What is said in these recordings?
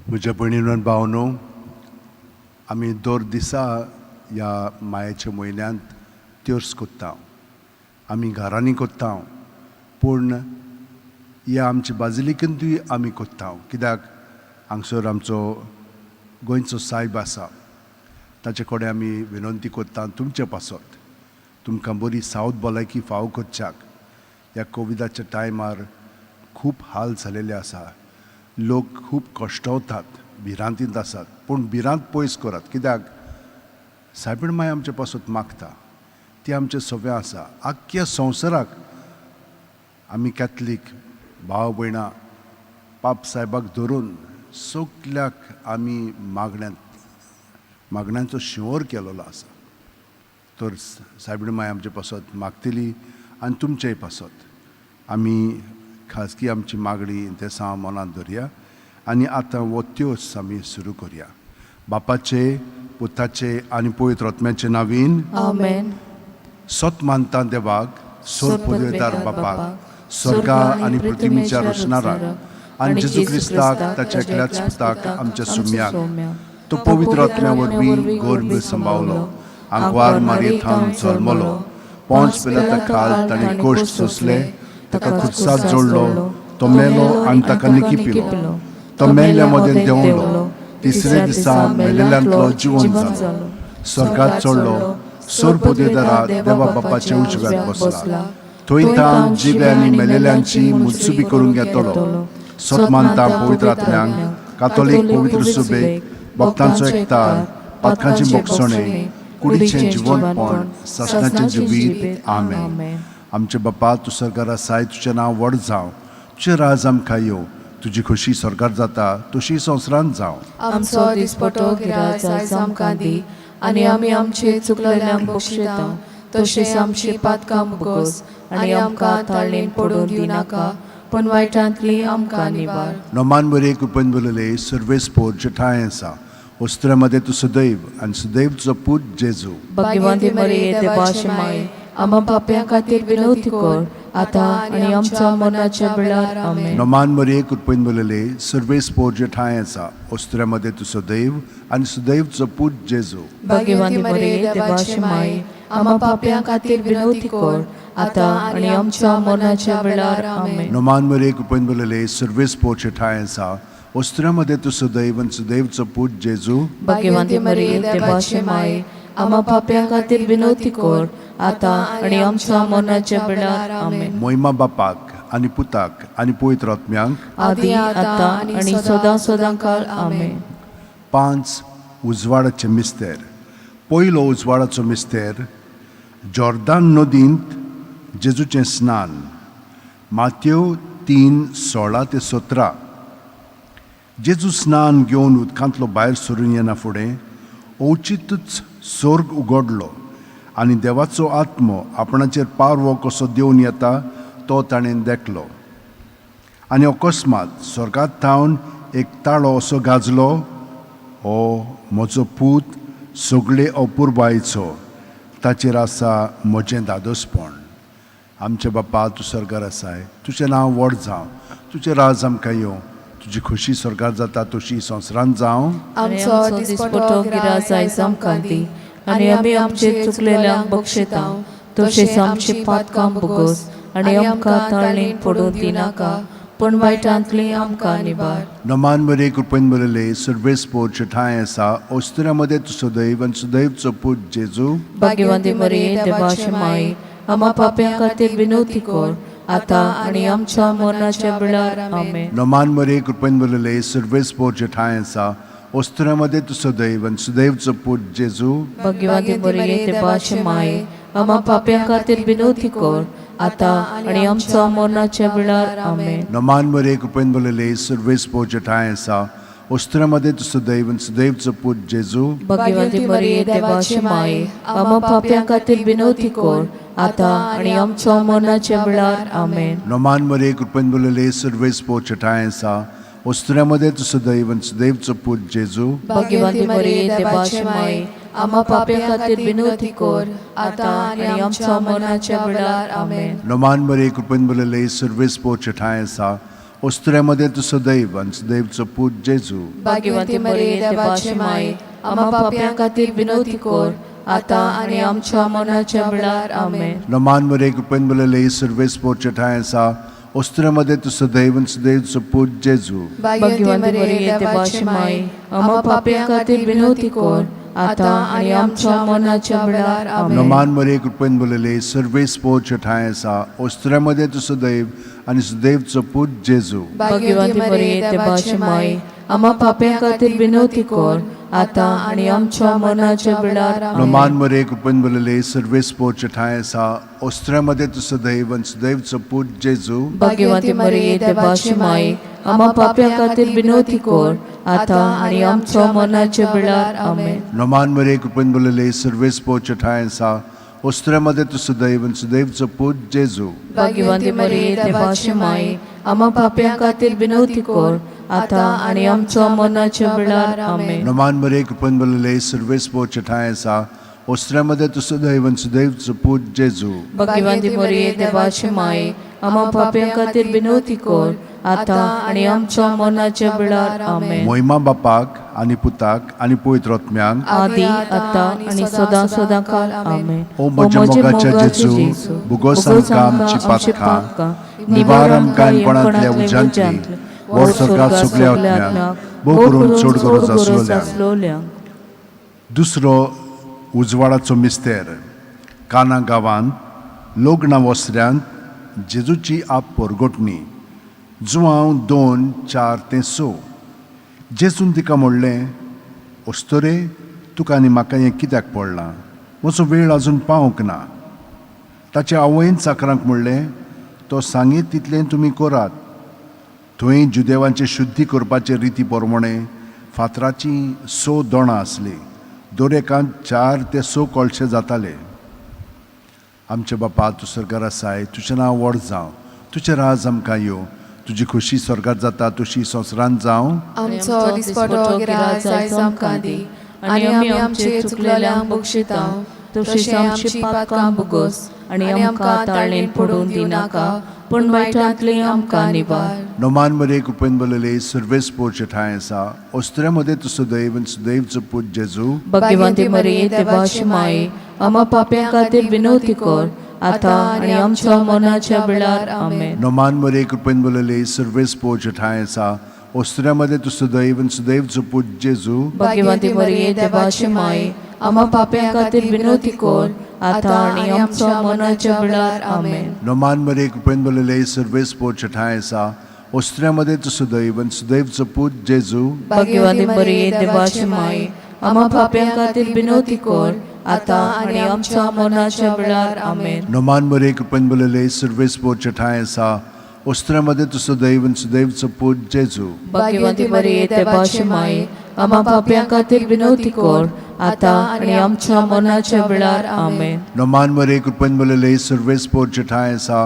म्हज्या भयणीनो आनी भावनो, आमी दर दिसा ह्या मायाच्या म्हयन्यांत त्योर्स कोत्ता. आमी घरांनी कोत्ता, पूण ह्या आमच्या बाजिलिकेंतूय आमी कोत्ता, कित्याक हांगसर आमचो गोंयचो सायब आसा. ताचे कडेन आमी विनंती कोत्ता तुमचे पासत, तुमकां बरी सावत भलायकी फावो करच्याक. ह्या कोविडाच्या टायमार खूब हाल जालेले आसा. लोक खूब कश्टवतात, भिरांतींत आसात. पूण भिरांत पयस करात, कित्याक सायबीण माय आमचे पासत मागता. ती आमचे सगळें आसा. आख्ख्या संवसाराक आमी कॅथलीक भाव भयणां पाप सायबाक धरून सगल्याक आमी मागण्यांचो शिंवर केलेलो आसा. तर सायबीण माय आमचे पासत मागतली आनी तुमचेय पासत. आमी खाजगी आमची मागणी इंतेसांव मनांत धरया आनी आतां हो त्योस आमी सुरू करया. बापाचे, पुताचे आनी पवित्र आत्म्याचे नांवान. आमेन. सत मानता देवाक, सोर पदवेदार बापाक, स्वर्गा आनी पृथ्वीच्या रचणाराक, आनी जेजू क्रिस्ताक, ताच्या एकल्याच पुताक, आमच्या सुम्याक. तो पवित्र आत्म्या वरवीं गर्भ संभावलो, आंकवार मारये थावन जल्मलो. पोंच पिलाता खाल ताणें कश्ट सोंसले, ताका खुर्सात जोडलो. तो मेलो आनी ताका निकिपिलो. तो मेल्ल्या मदें देंवलो, तिसरे दिसा मेलेल्यांतलो जिवन जालो. स्वर्गात चडलो, सोर पदवेदारा देवा बापाच्या उजव्यात बसला. थंय थावन जिवे आनी मेलेल्यांची मुत्सुबी करूंक येतलो. सत मानता पवित्र आत्म्यांक, कातोलीक पवित्र सुबेक, भक्तांचो एकतार, पातकांची भोगसणे, कुडीचें जिवनपण, सासणाचें जिवीत. आमेन. आमचे बापा, तूं सरकार आसाय, तुजें नांव व्हड जावं. तुजें राज आमकां येवं. तुजी खोशी स्वर्गार जाता तशी संवसारांत जावं. आमचो दिसपटो गिराज आयज आमकां दी आनी आमी आमचे चुकलेल्यांक बक्षिता तशें आमची पातकां मुगोस आनी आमकां ताळणेन पडून दिवनाका, पूण वायटांतली आमकां निवार. नोमान मरे, कृपेन भरलेले, सर्वेस्पोर जेठाय आसा. वस्त्रामध्ये तूं सदैव आनी सदैव तुजो पूत जेजू. भाग्यवंती मरिये, देवाचे माये, आमा पापयां खातीर विनवती कर, आतां आनी आमच्या मरणाच्या वेळार. आमेन. नोमान मरे, कृपेन भरलेले, सर्वेस्पोर जेठाय आसा. वस्त्रामध्ये तूं सदैव आनी सदैव तुजो पूत जेजू. भाग्यवंती मरिये, देवाचे माये, आमा पापयां खातीर विनवती कर, आतां आनी आमच्या मरणाच्या वेळार. आमेन. नोमान मरे, कृपेन भरलेले, सर्वेस्पोर जेठाय आसा. वस्त्रामध्ये तूं सदैव आनी सदैव तुजो पूत जेजू. भाग्यवंती मरिये, देवाचे माये, आमा पापयां खातीर विनवती कर, आतां आनी आमच्या मरणाच्या वेळार. आमेन. मोहिमा बापाक आनी पुताक आनी पवित्र आत्म्यांक. आदी, आतां आनी सदां सदां काळ. आमेन. पांच उजवाडाचे मिस्तेर. पयलो उजवाडाचो मिस्तेर, जॉर्दान नदींत जेजूचें स्नान. मात्यो 3:16 ते 17. जेजू स्नान घेवन उदकांतलो भायर सरून येना फुडें अवचितूच स्वर्ग उगडलो आनी देवाचो आत्मो आपणाचेर पारवो कसो देवन येता तो ताणें देखलो. आनी अकस्मात स्वर्गात थावन एक ताळो असो गाजलो, "हो म्हजो पूत, सगळे अपुरबायचो, ताचेर आसा म्हजें दादोसपण." आमचे बापा, तूं स्वर्गार आसाय, तुजें नांव व्हड जावं. तुजें राज आमकां येवं. तुजी खोशी स्वर्गार जाता तशी संवसारांत जावं. आमचो दिसपटो गिराज आयज आमकां दी आनी आमी आमचे चुकलेल्यांक बक्षिता तशेंच आमची पातकां भोगोस आनी आमकां ताळणेन पडून दिनाका, पूण वायटांतली आमकां निवार. नमान मरे, कृपेन भरले, सर्वेस्पोर ठांय आसा. ओस्तुऱ्यामध्ये तूं सदैव आनी सदैवचो पूत जेजू. भाग्यवंती मरिये, देवाचे माई, आमा पाप्यां खातीर विनवती कर, आतां आनी आमच्या मरणाच्या वेळार. आमेन. नमान मरे, कृपेन भरले, सर्वेस्पोर ठांय आसा. ओस्तुऱ्यामध्ये तूं सदैव आनी सदैवचो पूत जेजू. भाग्यवंती मरिये, देवाचे माई, आमा पाप्यां खातीर विनवती कर, आतां आनी आमच्या मरणाच्या वेळार. आमेन. नमान मरे, कृपेन भरले, सर्वेस्पोर ठांय आसा. ओस्तुऱ्यामध्ये तूं सदैव आनी सदैवचो पूत जेजू. भाग्यवंती मरिये, देवाचे माई, आमा पाप्यां खातीर विनवती कर, आतां आनी आमच्या मरणाच्या वेळार. आमेन. नमान मरे, कृपेन भरले, सर्वेस्पोर ठांय आसा. ओस्तुऱ्यामध्ये तूं सदैव आनी सदैवचो पूत जेजू. भाग्यवंती मरिये, देवाचे माई, आमा पाप्यां खातीर विनवती कर, आतां आनी आमच्या मरणाच्या वेळार. आमेन. नमान मरे, कृपेन भरले, सर्वेस्पोर ठांय आसा. ओस्तुऱ्यामध्ये तूं सदैव आनी सदैवचो पूत जेजू. भाग्यवंती मरिये देवाची माई, आम्हा पापयां खातीर विनवती कर, आतां आनी आमच्या मरणाच्या वेळार. आमेन. नमान मरे कृपेन भरलेले, सर्वेस पोरचे ठांय आसा. ओस्तुऱ्यामध्ये तूं सदैव आनी सदैवचो पूत जेजू. भाग्यवंती मरिये देवाची माई, आम्हा पापयां खातीर विनवती कर, आतां आनी आमच्या मरणाच्या वेळार. आमेन. नमान मरे कृपेन भरलेले, सर्वेस पोरचे ठांय आसा. ओस्तुऱ्यामध्ये तूं सदैव आनी सदैवचो पूत जेजू. भाग्यवंती मरिये देवाची माई, आम्हा पापयां खातीर विनवती कर, आतां आनी आमच्या मरणाच्या वेळार. नमान आमेन. मरे कृपेन भरलेले, सर्वेस पोरचे ठांय आसा. ओस्तुऱ्यामध्ये तूं सदैव आनी सदैवचो पूत जेजू. भाग्यवंती मरिये देवाची माई, आम्हा पापयां खातीर विनवती कर, आतां आनी आमच्या मरणाच्या वेळार. आमेन. नमान मरे कृपेन भरलेले, सर्वेस पोरचे ठांय आसा. ओस्तुऱ्यामध्ये तूं सदैव आनी सदैवचो पूत जेजू. भाग्यवंती मरिये देवाची माई, आम्हा पापयां खातीर विनवती कर, आतां आनी आमच्या मरणाच्या वेळार. आमेन. नमान मरे कृपेन भरलेले, सर्वेस पोरचे ठांय आसा. ओस्तुऱ्यामध्ये तूं सदैव आनी सदैवचो पूत जेजू. भाग्यवंती मरिये देवाची माई, आम्हा पापयां खातीर विनवती कर, आतां आनी आमच्या मरणाच्या वेळार. आमेन. मोहिमा बापाक आनी पुताक आनी पवित्र आत्म्याक, आदी आतां आनी सदां सदां काल. आमेन. ओ म्हज्या मोगाच्या जेजू, भुगोस आमकां आमची पातकां, निवार आमकां कोणांतल्या उज्यांतली, व्हर स्वर्गात सगल्या आत्म्यांक, भोव करून चड गरज आसलोल्यांक. आसलोल्यांक. दुसरो उजवाडाचो मिस्तेर. काना गांवांत लग्ना वसऱ्यांत जेजूची आप परगटणी. जुवांव 2:4-6. जेजून तिका म्हणलें, अस्तोरे, तुका आनी म्हाका हें कित्याक पडलां? म्हजो वेळ आजून पावंक ना. ताचे आवयन चाकरांक म्हणलें, तो सांगीत तितलें तुमी करात. थंय जुदेवांचे शुद्धी करपाचे रिती प्रमाणे फातराचीं 6 दोणां आसलीं. दर एकांत 4 ते 6 कळशे जाताले. आमचे बापा, तूं स्वर्गार आसाय, तुजें नांव व्हड जावं, तुजें राज आमकां येवं, तुजी खोशी स्वर्गार जाता तशी संवसारांत जावं. आमचो दिसपटो गिराज आयज आमकां दी, आनी आमी आमचे चुकलेल्यांक बक्षिता, तशें आमची पातकां भोगोस, आनी आमकां ताळणेन पडून दिनाका, पूण वायटांतली आमकां निवार. नमान मरे कृपेन भरलेले, सर्वेस पोरचे ठांय आसा. ओस्तुऱ्या मदें तूं सदैव आनी सदैवचो पूत जेजू. भाग्यवंती मरिये देवाची माई, आम्हा पाप्यां खातीर विनवती कर, आतां आनी आमच्या मरणाच्या वेळार. आमेन. नमान मरे कृपेन भरलेले, सर्वेस पोरचे ठांय आसा. ओस्तुऱ्या मदें तूं सदैव आनी सदैवचो पूत जेजू. भाग्यवंती मरिये देवाची माई, आम्हा पाप्यां खातीर विनवती कर, आतां आनी आमच्या मरणाच्या वेळार. आमेन. नमान मरे कृपेन भरलेले, सर्वेस पोरचे ठांय आसा. ओस्तुऱ्या मदें तूं सदैव आनी सदैवचो पूत जेजू. भाग्यवंती मरिये देवाची माई, आम्हा पाप्यां खातीर विनवती कर, आतां आनी आमच्या मरणाच्या वेळार. आमेन. नमान मरे कृपेन भरलेले, सर्वेस पोरचे ठांय आसा. ओस्तुऱ्या मदें तूं सदैव आनी सदैवचो पूत जेजू. भाग्यवंती मरिये देवाची माई, आम्हा पाप्यां खातीर विनवती कर, आतां आनी आमच्या मरणाच्या वेळार. आमेन. नमान मरे कृपेन भरलेले, सर्वेस पोरचे ठांय आसा.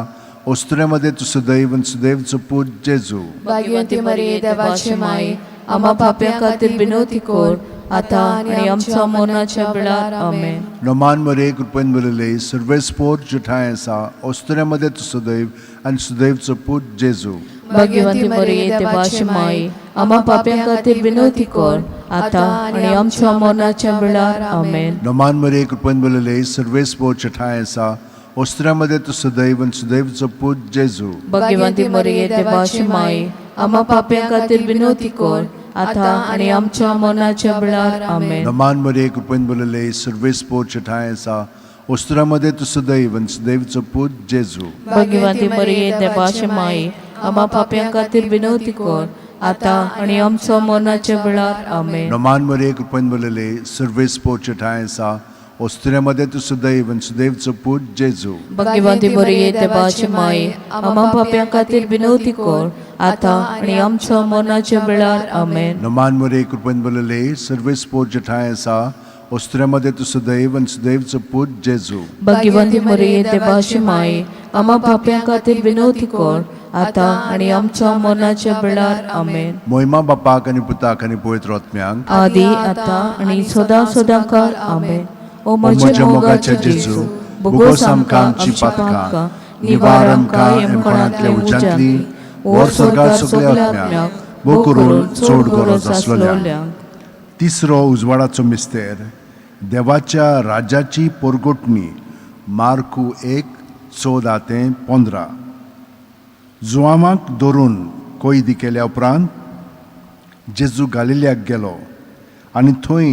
ओस्तुऱ्या मदें तूं सदैव आनी सदैवचो पूत जेजू. भाग्यवंती मरिये देवाची माई, आम्हा पाप्यां खातीर विनवती कर, आतां आनी आमच्या मरणाच्या वेळार. आमेन. नमान मरे कृपेन भरलेले, सर्वेस पोरचे ठांय आसा. ओस्तुऱ्या मदें तूं सदैव आनी सदैवचो पूत जेजू. भाग्यवंती मरिये देवाची माई, आम्हा पाप्यां खातीर विनवती कर, आतां आनी आमच्या मरणाच्या वेळार. आमेन. नमान मरे कृपेन भरलेले, सर्वेस पोरचे ठांय आसा. ओस्तुऱ्या मदें तूं सदैव आनी सदैवचो पूत जेजू. भाग्यवंती मरिये देवाची माई, आम्हा पाप्यां खातीर विनवती कर, आतां आनी आमच्या मरणाच्या वेळार. आमेन. नमान मरे कृपेन भरलेले, सर्वेस पोरचे ठांय आसा. ओस्तुऱ्या मदें तूं सदैव आनी सदैवचो पूत जेजू. भाग्यवंती मरिये देवाची माई, आम्हा पाप्यां खातीर विनवती कर, आतां आनी आमच्या मरणाच्या वेळार. आमेन. नमान मरे कृपेन भरलेले, सर्वेस पोरचे ठांय आसा. ओस्तुऱ्या मदें तूं सदैव आनी सदैवचो पूत जेजू. भाग्यवंती मरिये देवाची माई, आम्हा पाप्यां खातीर विनवती कर, आतां आनी आमच्या मरणाच्या वेळार. आमेन. नमान मरे कृपेन भरलेले, सर्वेस पोरचे ठांय आसा. ओस्तुऱ्या मदें तूं सदैव आनी सदैवचो पूत जेजू. भाग्यवंती मरिये देवाची माई, आम्हा पाप्यां खातीर विनवती कर, आतां आनी आमच्या मरणाच्या वेळार. आमेन. मोहिमा बापाक आनी पुताक आनी पवित्र आत्म्यांक, आदी आतां आनी सदां सदां काल. आमेन. ओ म्हज्या मोगाच्या जेजू, भोगोस आमकां आमची पातकां, निवार आमकां येमकोणांतल्या उज्यांतली, व्हर स्वर्गार सगल्या आत्म्यांक, भोव करून चड गरज आसलोल्यांक. तिसरो उजवाडाचो मिस्तेर, देवाच्या राज्याची पोरगोटणी, मार्कू 1:14 ते 15. जुवामाक धरून कैदी केल्या उपरांत जेजू गालिल्याक गेलो आनी थंय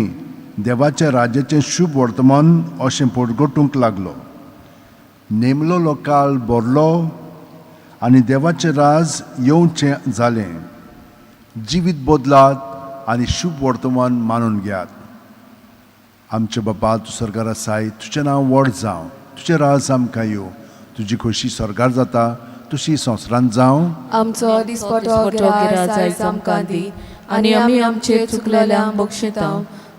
देवाच्या राज्याचें शुभ वर्तमान अशें पोरगोटूंक लागलो. नेमलोलो काळ भरलो आनी देवाचें राज येवचें जालें. जिवीत बदलात आनी शुभ वर्तमान मानून घेयात. आमचे बापा, तूं स्वर्गार आसाय, तुजें नांव व्हड जावं, तुजें राज आमकां येवं, तुजी खोशी स्वर्गार जाता तशी संवसारांत जावं. आमचो दिसपटो गिरास आयज आमकां दी आनी आमी आमचे चुकलेल्यांक बक्षिता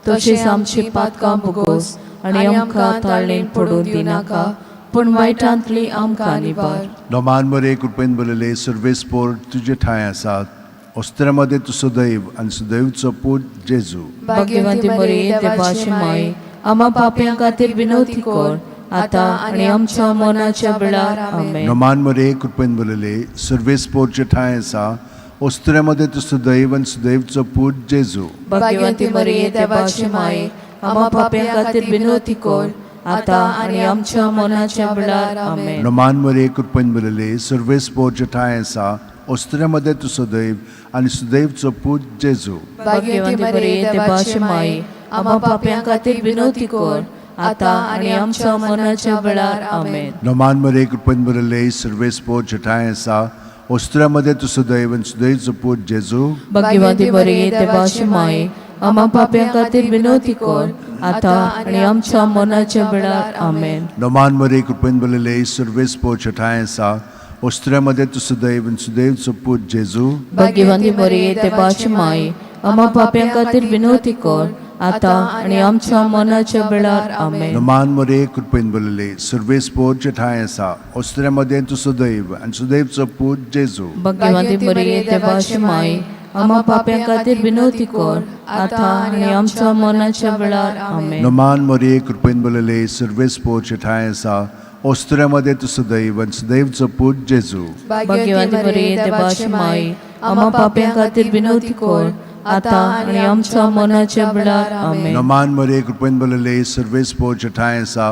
तशेंच आमची पातकां भोगोस आनी आमकां ताळणेन पडून दिनाका, पूण वायटांतली आमकां निबार. नोमान मरे कृपेन बरयले सर्वेस्पोर तुजे ठांय आसात, ओस्त्र्यामध्ये तूं सदैव आनी सदैवचो पूत जेजू. भाग्यवंती मरिये, देवाची माय, आम्हा पापयां खातीर विनवती कर, आतां आनी आमच्या मरणाच्या वेळार. आमेन. नोमान मरे कृपेन बरयले सर्वेस्पोरचे ठांय आसा, ओस्त्र्यामध्ये तूं सदैव आनी सदैवचो पूत जेजू. भाग्यवंती मरिये, देवाची माय, आम्हा पापयां खातीर विनवती कर, आतां आनी आमच्या मरणाच्या वेळार. आमेन. नोमान मरे कृपेन बरयले सर्वेस्पोरचे ठांय आसा, ओस्त्र्यामध्ये तूं सदैव आनी सदैवचो पूत जेजू. भाग्यवंती मरिये, देवाची माय, आम्हा पापयां खातीर विनवती कर, आतां आनी आमच्या मरणाच्या वेळार. आमेन. नोमान मरे कृपेन बरयले सर्वेस्पोरचे ठांय आसा, ओस्त्र्यामध्ये तूं सदैव आनी सदैवचो पूत जेजू. भाग्यवंती मरिये, देवाची माय, आम्हा पापयां खातीर विनवती कर, आतां आनी आमच्या मरणाच्या वेळार. आमेन. नोमान मरे कृपेन बरयले सर्वेस्पोरचे ठांय आसा, ओस्त्र्यामध्ये तूं सदैव आनी सदैवचो पूत जेजू. भाग्यवंती मरिये, देवाची माय, आम्हा पापयां खातीर विनवती कर, आतां आनी आमच्या मरणाच्या वेळार. आमेन. नोमान मरे कृपेन बरयले सर्वेस्पोरचे ठांय आसा, ओस्त्र्यामध्ये तूं सदैव आनी सदैवचो पूत जेजू. भाग्यवंती मरिये, देवाची माय, आम्हा पापयां खातीर विनवती कर, आतां आनी आमच्या मरणाच्या वेळार. आमेन. नोमान मरे कृपेन बरयले सर्वेस्पोरचे ठांय आसा, ओस्त्र्यामध्ये तूं सदैव आनी सदैवचो पूत जेजू. भाग्यवंती मरिये, देवाची माय, आम्हा पापयां खातीर विनवती कर, आतां आनी आमच्या मरणाच्या वेळार. आमेन. नोमान मरे कृपेन बरयले सर्वेस्पोरचे ठांय आसा,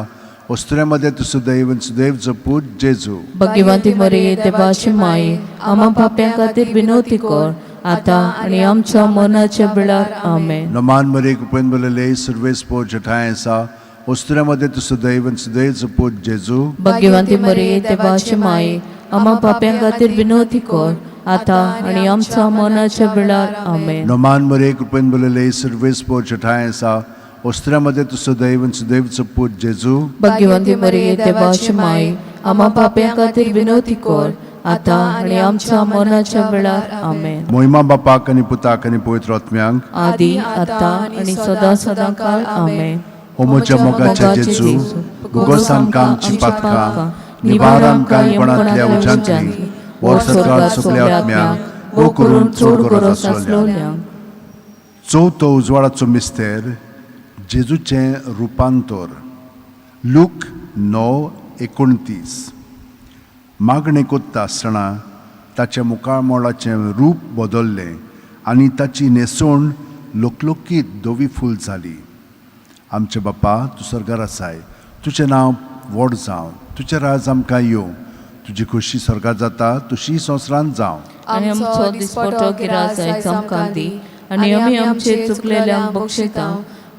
ओस्त्र्यामध्ये तूं सदैव आनी सदैवचो पूत जेजू. भाग्यवंती मरिये, देवाची माय, आम्हा पापयां खातीर विनवती कर, आतां आनी आमच्या मरणाच्या वेळार. आमेन. नोमान मरे कृपेन बरयले सर्वेस्पोरचे ठांय आसा, ओस्त्र्यामध्ये तूं सदैव आनी सदैवचो पूत जेजू. भाग्यवंती मरिये, देवाची माय, आम्हा पापयां खातीर विनवती कर, आतां आनी आमच्या मरणाच्या वेळार. आमेन. नोमान मरे कृपेन बरयले सर्वेस्पोरचे ठांय आसा, ओस्त्र्यामध्ये तूं सदैव आनी सदैवचो पूत जेजू. भाग्यवंती मरिये, देवाची माय, आम्हा पापयां खातीर विनवती कर, आतां आनी आमच्या मरणाच्या वेळार. आमेन. मोहिमा बापाक आनी पुताक आनी पवित्र आत्म्यांक, आदी आतां आनी सदां सदां काल. आमेन. हो म्हज्या मोगाच्या जेजू, भुगोस आमकां आमची पातकां, निवार आमकां कोणांतल्या उज्यांतली, व्हर स्वर्गार सगल्या आत्म्यांक, भोव करून चड गरज आसलोल्यांक. चवथो उजवाडाचो मिस्तेर, जेजूचें रुपांतर, लूक 9:29. मागणें कोत्ता आसतना ताच्या मुखामळाचें रूप बदल्लें आनी ताची न्हेसवण लोकलोकीत धवी फूल जाली. आमचे बापा, तूं स्वर्गार आसाय, तुजें नांव व्हड जावं, तुजें राज आमकां येवं, तुजी खोशी स्वर्गार जाता तशी संवसारांत जावं. आनी आमचो दिसपटो गिरास आयज आमकां दी आनी आमी आमचे चुकलेल्यांक बक्षिता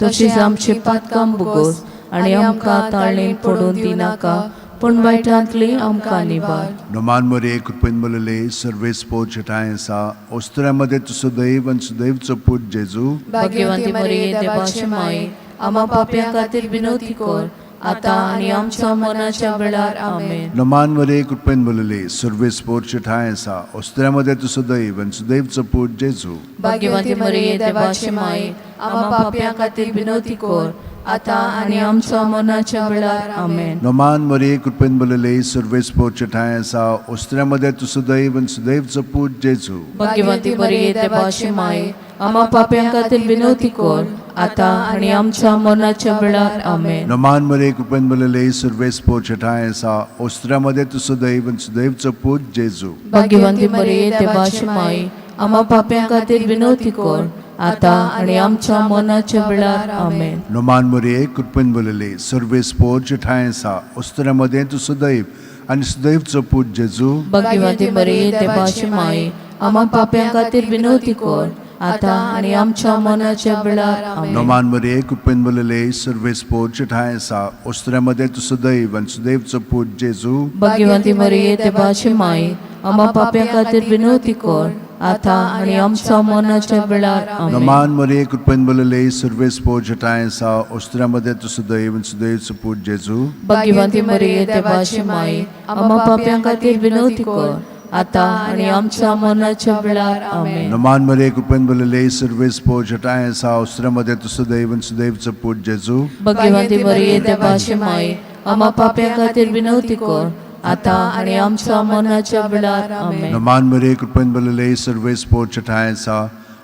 तशीच आमची पातकां भोगोस आनी आमकां ताळणेन पडून दिनाका, पूण वायटांतली आमकां निवार. नोमान मरे कृपेन बरयले सर्वेस्पोरचे ठांय आसा, ओस्त्र्यामध्ये तूं सदैव आनी सदैवचो पूत जेजू. भाग्यवंती मरिये, देवाची माय, आम्हा पापयां खातीर विनवती कर, आतां आनी आमच्या मरणाच्या वेळार. आमेन. नोमान मरे कृपेन बरयले सर्वेस्पोरचे ठांय आसा, ओस्त्र्यामध्ये तूं सदैव आनी सदैवचो पूत जेजू. भाग्यवंती मरिये, देवाची माय, आम्हा पापयां खातीर विनवती कर, आतां आनी आमच्या मरणाच्या वेळार. आमेन. नोमान मरे कृपेन बरयले सर्वेस्पोरचे ठांय आसा, ओस्त्र्यामध्ये तूं सदैव आनी सदैवचो पूत जेजू. भाग्यवंती मरिये, देवाची माय, आम्हा पापयां खातीर विनवती कर, आतां आनी आमच्या मरणाच्या वेळार. आमेन. नमान मरे कृपेन भरलेले सुर्वेस पोर आसा, ओस्त्र्यामध्ये तूं सदैव आनी सुदैवचो पूत जेजू. भाग्यवंती मरिये, देवाची माई, आम्हा पाप्यां खातीर विनवती कर, आतां आनी आमच्या मरणाच्या वेळार. आमेन. नमान मरे कृपेन भरलेले सुर्वेस पोर आसा, ओस्त्र्यामध्ये तूं सदैव आनी सुदैवचो पूत जेजू. भाग्यवंती मरिये, देवाची माई, आम्हा पाप्यां खातीर विनवती कर, आतां आनी आमच्या मरणाच्या वेळार. आमेन. नमान मरे कृपेन भरलेले सुर्वेस पोर आसा, ओस्त्र्यामध्ये तूं सदैव आनी सुदैवचो पूत जेजू. भाग्यवंती मरिये, देवाची माई, आम्हा पाप्यां खातीर विनवती कर, आतां आनी आमच्या मरणाच्या वेळार. आमेन. नमान मरे कृपेन भरलेले सुर्वेस पोर आसा, ओस्त्र्यामध्ये तूं सदैव आनी सुदैवचो पूत जेजू. भाग्यवंती मरिये, देवाची माई, आम्हा पाप्यां खातीर विनवती कर, आतां आनी आमच्या मरणाच्या वेळार. आमेन. नमान मरे कृपेन भरलेले सुर्वेस पोर आसा, ओस्त्र्यामध्ये तूं सदैव आनी सुदैवचो पूत जेजू. भाग्यवंती मरिये, देवाची माई, आम्हा पाप्यां खातीर विनवती कर, आतां आनी आमच्या मरणाच्या वेळार. आमेन. नमान मरे कृपेन भरलेले सुर्वेस पोर आसा,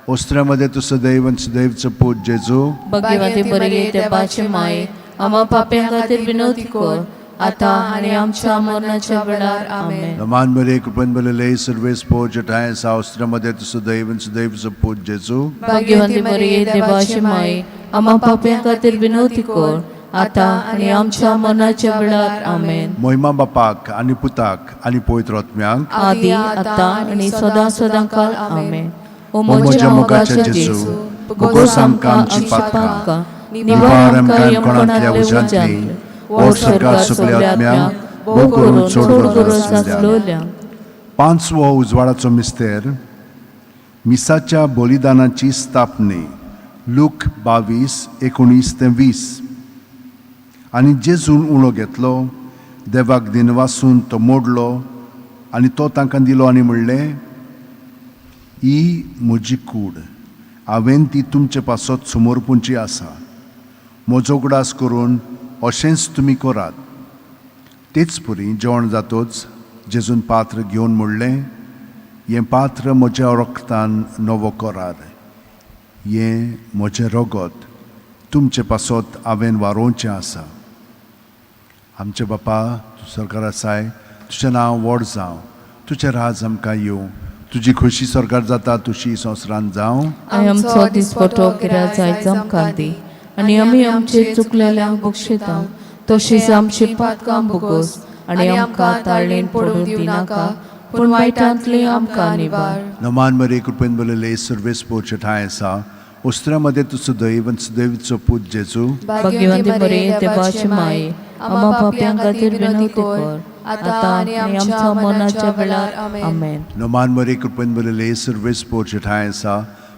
ओस्त्र्यामध्ये तूं सदैव आनी सुदैवचो पूत जेजू. भाग्यवंती मरिये, देवाची माई, आम्हा पाप्यां खातीर विनवती कर, आतां आनी आमच्या मरणाच्या वेळार. आमेन. नमान मरे कृपेन भरलेले सुर्वेस पोर आसा, ओस्त्र्यामध्ये तूं सदैव आनी सुदैवचो पूत जेजू. भाग्यवंती मरिये, देवाची माई, आम्हा पाप्यां खातीर विनवती कर, आतां आनी आमच्या मरणाच्या वेळार. आमेन. मोहिमा बापाक आनी पुताक आनी पवित्र आत्म्याक, आदी आतां आनी सदां सदां काल. आमेन. ओ म्हज्या मोगाच्या जेजू, भोगोस आमकां आमची पातकां, निवार आमकां यमकोणांतल्या उज्यांतली, ओड सरकार सगल्या आत्म्यांक, भोव करून चड गरज आसलेल्या. पांचवो उजवाडाचो मिस्तेर, मिसाच्या बलिदानाची स्थापने. लूक 22:19 ते 20. आनी जेजून उणो घेतलो, देवाक दिनवासून तो मोडलो आनी तो तांकां दिलो आनी म्हणलें, ही म्हजी कूड, हांवें ती तुमचे पासत समर्पूंची आसा. म्हजो उगडास करून अशेंच तुमी करात. तेच परी जेवण जातोच जेजून पात्र घेवन म्हणलें, हें पात्र म्हज्या रक्तान नवो करार, हें म्हजें रगत तुमचे पासत हांवें वारोवचें आसा. आमचे बापा, तूं सरकार आसाय, तुजें नांव व्हड जावं, तुजें राज आमकां येवं, तुजी खोशी सरकार जाता तुशी संवसारांत जावं. आनी आमचो दिसपटो गिराज आयज आमकां दी, आनी आमी आमचे चुकलेल्यांक बक्षिता, तशीच आमची पातकां भोगोस, आनी आमकां ताळणेन पडूंक दिनाका, पूण वायटांतली आमकां निवार. नमान मरे कृपेन भरलेले सर्वेस पोरचे ठांय आसा, उस्त्र्यामध्ये तूं सुदैव आनी सुदैवचो पूत जेजू. भाग्यवंती मरिये, देवाची माई, आम्हा पापयां खातीर विनवती कर, आतां आनी आमच्या मरणाच्या वेळार. आमेन. नमान मरे कृपेन भरलेले सर्वेस पोरचे ठांय आसा,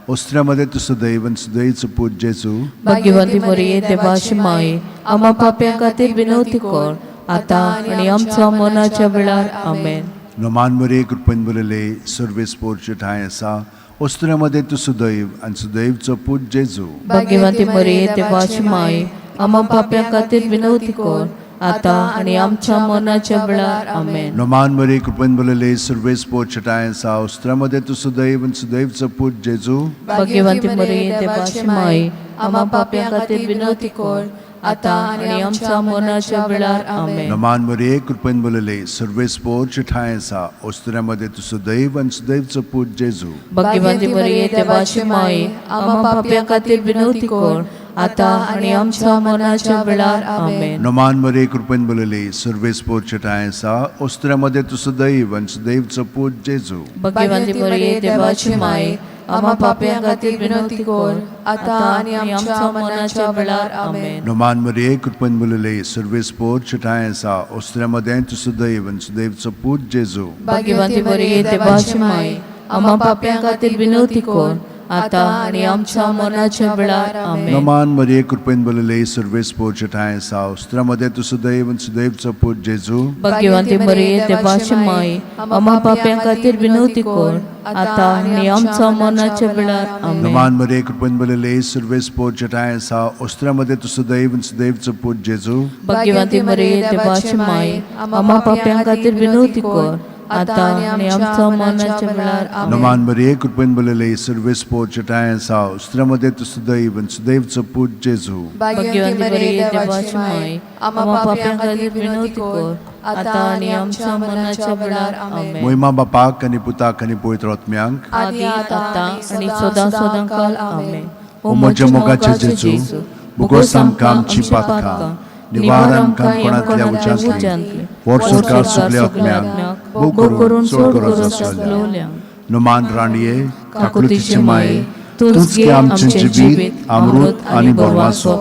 उस्त्र्यामध्ये तूं सुदैव आनी सुदैवचो पूत जेजू. भाग्यवंती मरिये, देवाची माई, आम्हा पापयां खातीर विनवती कर, आतां आनी आमच्या मरणाच्या वेळार. आमेन. नमान मरे कृपेन भरलेले सर्वेस पोरचे ठांय आसा, उस्त्र्यामध्ये तूं सुदैव आनी सुदैवचो पूत जेजू. भाग्यवंती मरिये, देवाची माई, आम्हा पापयां खातीर विनवती कर, आतां आनी आमच्या मरणाच्या वेळार. आमेन. नमान मरे कृपेन भरलेले सर्वेस पोरचे ठांय आसा, उस्त्र्यामध्ये तूं सुदैव आनी सुदैवचो पूत जेजू. भाग्यवंती मरिये, देवाची माई, आम्हा पापयां खातीर विनवती कर, आतां आनी आमच्या मरणाच्या वेळार. आमेन. नमान मरे कृपेन भरलेले सर्वेस पोरचे ठांय आसा, उस्त्र्यामध्ये तूं सुदैव आनी सुदैवचो पूत जेजू. भाग्यवंती मरिये, देवाची माई, आम्हा पापयां खातीर विनवती कर, आतां आनी आमच्या मरणाच्या वेळार. आमेन. नमान मरे कृपेन भरलेले सर्वेस पोरचे ठांय आसा, उस्त्र्यामध्ये तूं सुदैव आनी सुदैवचो पूत जेजू. भाग्यवंती मरिये, देवाची माई, आम्हा पापयां खातीर विनवती कर, आतां आनी आमच्या मरणाच्या वेळार. आमेन. नमान मरे कृपेन भरलेले सर्वेस पोरचे ठांय आसा, उस्त्र्यामध्ये तूं सुदैव आनी सुदैवचो पूत जेजू. भाग्यवंती मरिये, देवाची माई, आम्हा पापयां खातीर विनवती कर, आतां आनी आमच्या मरणाच्या वेळार. आमेन. नमान मरिये कृपेन भरलेले सर्वेस पोरचे ठांय आसा, उस्त्र्यामध्ये तूं सुदैव आनी सुदैवचो पूत जेजू. भाग्यवंती मरिये, देवाची माई, आम्हा पापयां खातीर विनवती कर, आतां आनी आमच्या मरणाच्या वेळार. आमेन. नमान मरिये कृपेन भरलेले सर्वेस पोरचे ठांय आसा, उस्त्र्यामध्ये तूं सुदैव आनी सुदैवचो पूत जेजू. भाग्यवंती मरिये, देवाची माई, आम्हा पापयां खातीर विनवती कर, आतां आनी आमच्या मरणाच्या वेळार. आमेन. नमान मरिये, कृपेन भरलेले, सर्वेस्पोर चेटायें साव, स्त्रियां मदें तूं सुदैव आनी सुदैवचो पूत जेजू. भाग्यवंती मरिये, देवाची माय, आम्हा पापयां खातीर विनवती कर, आतां आनी आमच्या मरणाच्या वेळार. आमेन. मोहिमा बापाक आनी पुताक आनी पवित्र आत्म्यांक. आदी आतां आनी सदां सदां काल. आमेन. ओ म्हज्या मोगाचे जेजू, भुगोस आमकां आमची पातकां, निवार आमकां कोणांतल्या उज्यांतली, व्हर स्वर्गार सगल्या आत्म्यांक, भोव करून चड गरज आसलेल्यांक. नुमान राणये, काकुळतीचे माये, तूंच गे आमचें जिवीत, अमृत आनी भरवासो.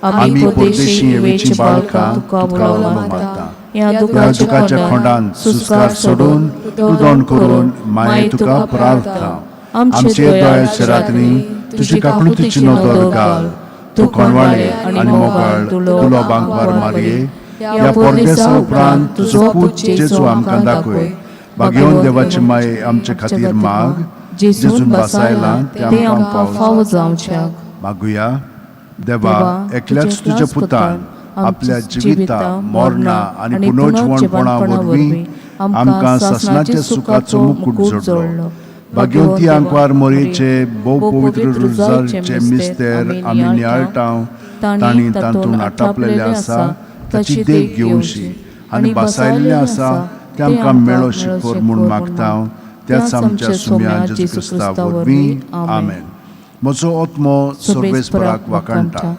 आमी परदेशी येवेची बाळकां तुका उलो मारता. ह्या ह्या दुखाच्या खोंडान सुस्कार सोडून रुदोन करून माये तुका प्रार्थना. आमचे दयाच्या रात्री तुजी काकुळतीची नदर घाल. तूं कोणवाळे आनी मोगाळ तुलो बांकवार मारये, ह्या परदेसा उपरांत तुजो पूत जेजू आमकां दाखय. भाग्यवंत देवाची माये, आमचे खातीर माग. जेजून बासायलां तें आमकां फावो जावच्याक. मागुया. देवा, एकल्याच तुज्या पुतान आपल्या जिविता, मरणा आनी पुनर्जिवणपणा वरवीं आमकां सासणाच्या सुखाचो मुकूट जोडलो. भाग्यवंती आंकवार मोरयेचे भोव पवित्र रुजारचे मिस्तेर आमी नियाळटाव, तांणी तातूंत आटापलेलें आसा ताची देख घेवची आनी बसायल्लें आसा तें आमकां मेळो शिकोर म्हूण मागता, त्याच आमच्या सुम्या जेजू क्रिस्ता वरवीं. आमेन. म्हजो आत्मो सर्वेस्पराक वाखाणटा.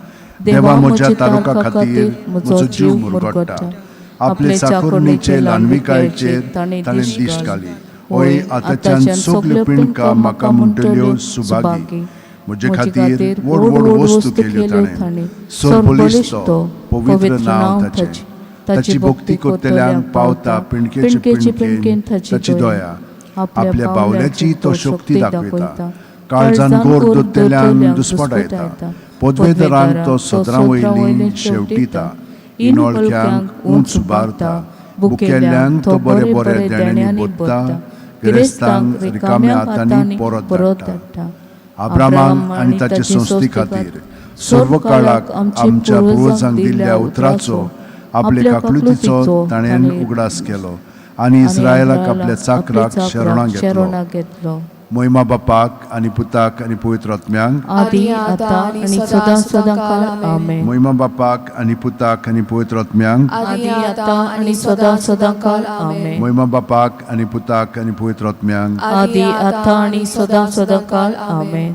देवा म्हज्या तारुका खातीर म्हजो जीव मुरगट्टा. आपले चाकोरणीचे ल्हानविकायेचेर ताणें दिश्ट घाली. हय, आतांच्यान सगल्यो पिंडकां म्हाका म्हणटल्यो सुभागी. म्हजे खातीर व्हड व्हड वस्तू केल्यो ताणें. सरबळिश्ट तो, पवित्र नांव ताचें. ताची भक्ती करतल्यांक पावता पिंडकेचे पिंडकेन ताची दया. आपल्या बावल्याची तो शक्ती दाखयता. काळजान गोर दोतल्यांक दुस्पटायता. पदवेदारांक तो सदरां वयली शेवटिता. इनोळख्यांक उंच उबारता. बुकेल्ल्यांक तो बरे बरे देण्यांनी बोत्ता. गिरेस्तांक रिकाम्या हातांनी परत धाडटा. अब्रामाक आनी ताचे संस्थे खातीर सर्व काळाक आमच्या पुर्वजांक दिल्ल्या उतराचो, आपले काकळुतीचो ताणें उगडास केलो आनी इस्रायलाक आपल्या चाकराक शरणां घेतलो. मोहिमा बापाक आनी पुताक आनी पवित्र आत्म्यांक. आदी आतां आनी सदां सदां काल. आमेन. मोहिमा बापाक आनी पुताक आनी पवित्र आत्म्यांक. आदी आतां आनी सदां सदां काल. आमेन. मोहिमा बापाक आनी पुताक आनी पवित्र आत्म्यांक. आदी आतां आनी सदां सदां काल. आमेन.